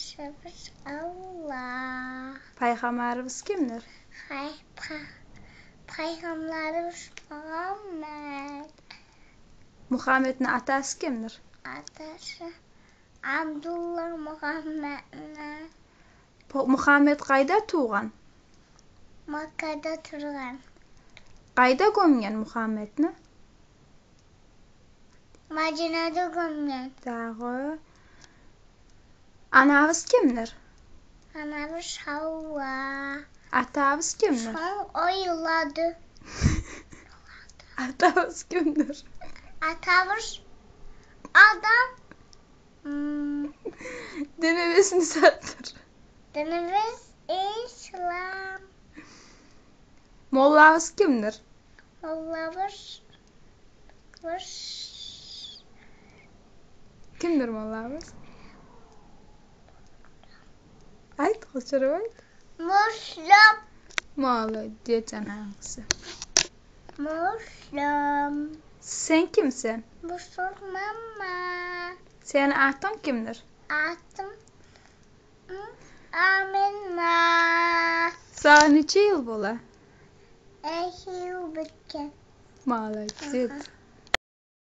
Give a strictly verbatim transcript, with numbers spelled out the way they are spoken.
Шабаш Аллагь. Пайхаммарыбыз кимдир? Хай-, па-, пайхаммарыбыз Мугьаммат. Мугьамматны атасы кимдир? Атасы Абдулла Мугьамматны. По-, Мугьаммат къайда тувгъан? Маккада тувгъан. Къайда гёмген Мугьамматны? Мадинада гёмген. Дагъы. Анабыз кимдир? Анабыз Гьавва. Атабыз кимдир? Сонг о йылады. Атабыз кимдир? Атабыз Адам. М. Динибиз не затдыр? Динибиз ислам. Моллабыз кимдир? Моллабыз, быз... Кимдир моллабыз? Айт, къычырып айт. Муслим. Молодец, анангъысы. Муслим. Сен кимсен? Бусурманман. Сени атынг кимдир? Атым, м, Амина. Сагъа нече йыл бола? Эки йыл битген. Молодец. Аха.